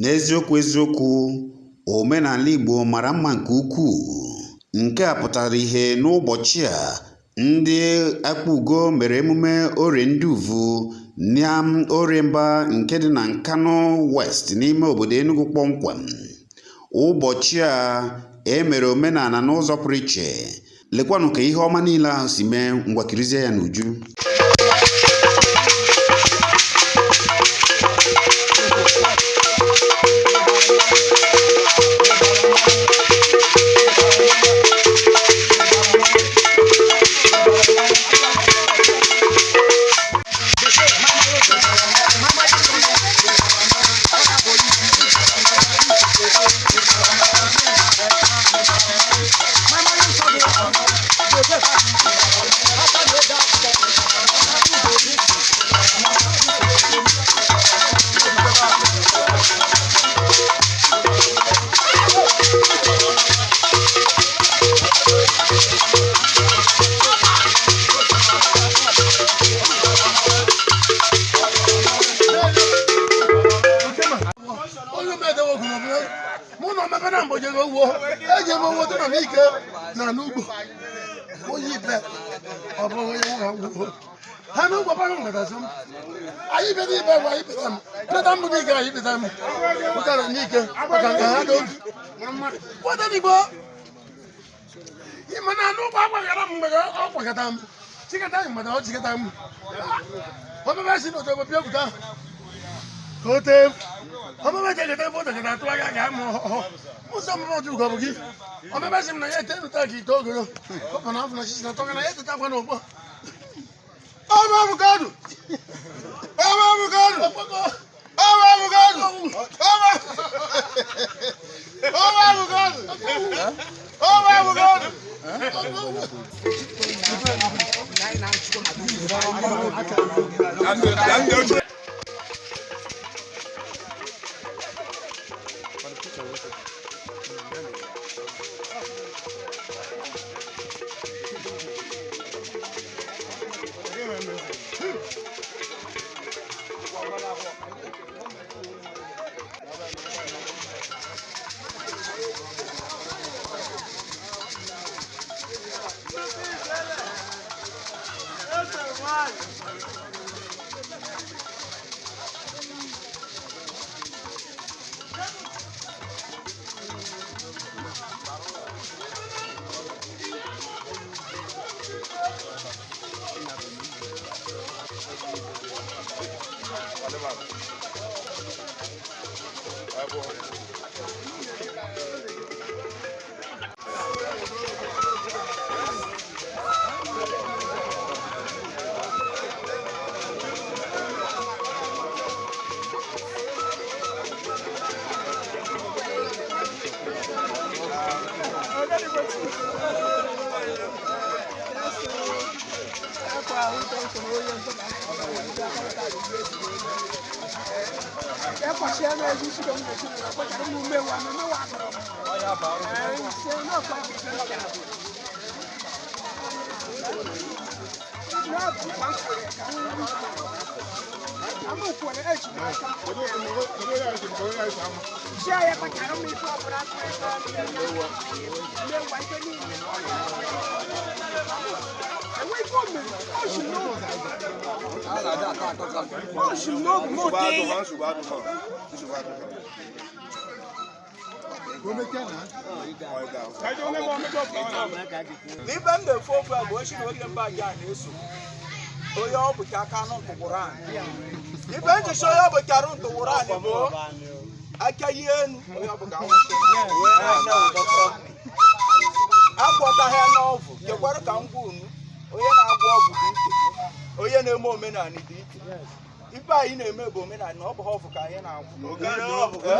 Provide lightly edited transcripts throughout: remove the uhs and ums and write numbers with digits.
N'eziokwu eziokwu, omenala Igbo mara mma nke ukwuu. Nke a pụtara ihe n'ụbọchị a ndị Akpugo mere emume Orie Ndị-Uvu n'Orie Mba nke dị na Nkanu West n'ime obodo Enugu kpọmkwem. Ụbọchị a e mere omenala n'ụzọ pụrụ iche. Lekwanụ ka ihe ọma niile ahụ si mee, ngwa kirizie ya n'uju. Onye medewo ogwu n'obodo mụ na omebe na mgbe jere owuo eji eme owo dị na n'ike na n'ugbo onye ibe ọ bụ onye nwe ha gwuo ha n'ugbo bara ngadazi m anyị bịara ibe gwa anyị bịara m bịara mbụ n'ike anyị bịara m pụtara n'ike maka nke ha n'obi kwata n'igbo ịma na n'ugbo agbaghara m mgbe ọ gbagata m chikata anyị mmadụ ọ chikata m omebe si n'otobo bịa pụta ka o tee omebe jegete ebe o tegete atụ aka ga amụ ọhụụ ụzọ omebe ọjụ ụgọ bụ gị omebe si m na ya ete nta ka ite ogoro ọ na afọ na chichi na tọga na ya etetakwa n'ụgbọ Ọba Bukadu! Ọba Bukadu! Ọba Bukadu! Ọba! Ọba Bukadu! Ọba Bukadu! N'ibe m na-efu ofu a bụ ochi na oge mba gị a na-eso onye ọ bụ ka aka nụ ntụgburu anyị ibe njichi onye ọ bụ karụ ntụgburu anyị bụ aka ihe enu onye ọ bụ ka nwụsị agwọtaghị ya n'ọgwụ kekwara ka ngwa unu onye na-agwọ ọgwụ dị iche, onye na-eme omenala dị iche. Ibe anyị na-eme bụ omenala na ọ bụghị ọgwụ ka anyị na-agwọ.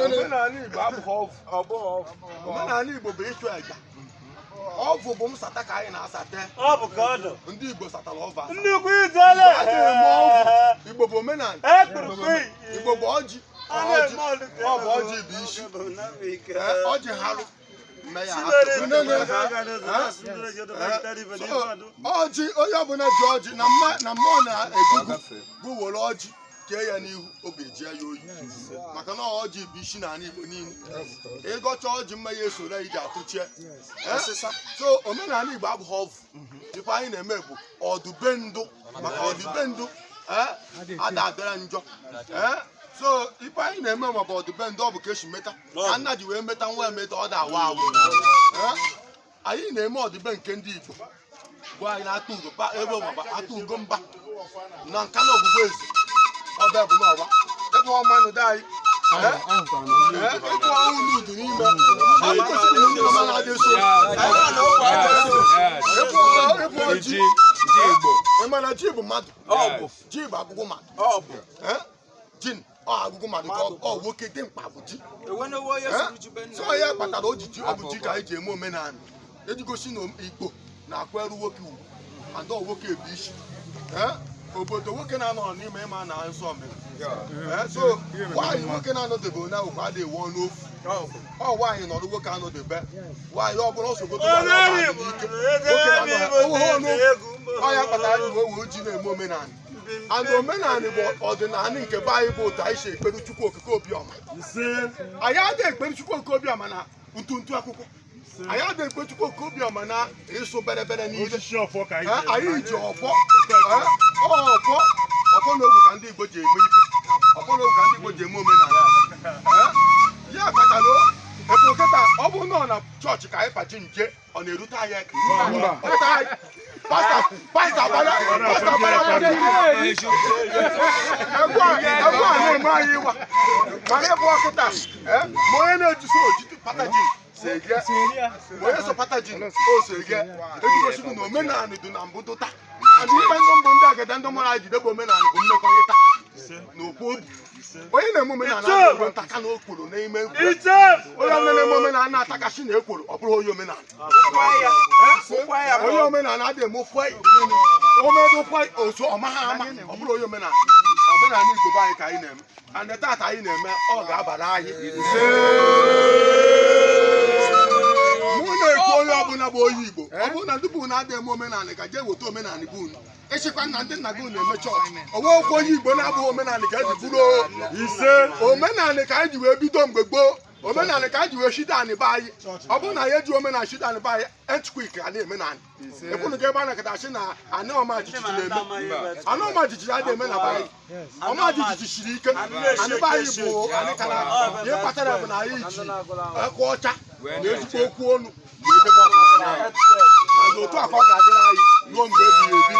Omenala Igbo abụghị ọgwụ. Ọ bụghị ọgwụ. Omenala Igbo bụ ịchụ aja. Ọgwụ bụ nsata ka anyị na-asate. Ọ bụ ka ọ dụ. Ndị Igbo satara ọva. Nnukwu izele. A na-eme ọgwụ. Igbo bụ omenala. Ekpurukpu. Igbo bụ ọjị. Ọjị. Ọ bụ ọjị bụ isi. Ọjị harụ. Mme ya hapụ. Ọjị onye ọbụla ji ọjị na mmụọ na-egugu bụ were ọjị. Kee ya n'ihu, obi ejie ya oyi, maka na ọjị bụ isi n'ala Igbo niile. Ịgọcha ọjị, mmanya esoro ya iji atụchie. So omenala Igbo abụghị ọvụ. Ife anyị na-eme bụ ọdụbendụ, maka ọdụbendụ ada abịara njọ. So ife anyị na-eme maka ọdụbendụ, ọ bụ ka esi meta ka nna ji wee meta nwa emeta, ọ da awa awụ. Anyị na-eme ọdịbe nke ndị Igbo bụ anyị na-atụ ugo ebe ọgbaba atụ ugo mba na nka na ogbugbo eze ọbịa bụ n'ọwa ebe ọmanụ dị anyị ịkụ ọnwụ n'udu n'ime anyị kwesịrị ndị ọma na-adị so ịkụ ji. Ịma na ji bụ mmadụ, ji bụ agụgụ mmadụ, ji ọ agụgụ mmadụ ka ọ nwoke dị mkpa bụ ji. So ya kpatara o ji ji, ọ bụ ji ka anyị ji eme omenala eji gosi na Igbo na-akwere nwoke ugwu, and ọ nwoke bụ isi obodo. Nwoke na-anọ n'ime ịma na nsọ mere. So nwaanyị nwoke na-anọdebe onye ahụ adịghị ewe ọnụ ofu. Ọ nwaanyị nọrọ, nwoke anọdebe nwaanyị ọ bụla osogote ike nwoke ọnụ ofu. Ọ ya kpatara anyị wee wee ji na-eme omenala, and omenala bụ ọdịnala nke be anyị, bụ otu anyị si ekpere Chukwu Okike Obiọma. Anyị adịghị ekpere Chukwu Okike Obiọma na ntụntụ akwụkwọ. Anyị adịghị ekpere Chukwu Okike Obiọma na ịsụ berebere niile. Anyị ji ọfọ, ọfọ, ọfọ na ogwu ka ndị Igbo ji eme ife, ọfọ na ogwu ka ndị Igbo ji eme omenala. Ya kpatara ebe oketa ọ bụ nọ na chọọchị ka anyị kpachi nje, ọ na-erute anyị aka. Pastọ agbara, pastọ agbara, egwu a na-eme anyị ịwa, mana ịbụ ọkịta ma onye na-ejiso ojiji pata ji ma onye so pata ji o so ege ejigosigbu na omenala dị na mbụ dụta. And ife ndị mbụ, ndị agada, ndị mụrụ anyị jidebe omenala bụ mmekọrịta na okwu obi. Onye na-eme omenala adịghị ntaka na okworo n'ime nkwu. Onye ọbụla na-eme omenala na-atakashi na ekworo, ọ bụrụ onye omenala. Onye omenala adịghị eme ofu omedo otu ọma ha ama, ọ bụrụ onye omenala. Omenala Igbo be anyị ka anyị na-eme, and tata anyị na-eme, ọ ga-abara anyị. Mụ na-ekwu, onye ọbụla bụ onye Igbo, ọ bụrụ na ndị bụ na-adị eme omenala, ka jee weta omenala bụ unu. Ịchịkwa nna ndị nna gị na-eme chọọchị, onwe okwu onye Igbo na-abụghị omenala ka eji bụrụ ise. Omenala ka anyị ji wee bido mgbe gboo, omenala ka anyị ji wee shide anị be anyị. Ọ bụrụ na anyị eji omenala shide anị be anyị, earthquake a na-eme na anyị ekwunu ga ebe a nakọta asị na anị ọma jijiji na-eme. Anị ọma jijiji adịghị eme na be anyị. Ọma jijiji siri ike. Anị be anyị bụ anị kara. Ihe kpatara bụ na anyị ji ekwu ọcha na ezigbo okwu ọnụ wee debe ọdịnala anyị, and otu a ka ọ ga-adịrị anyị ruo mgbe ebighị ebi.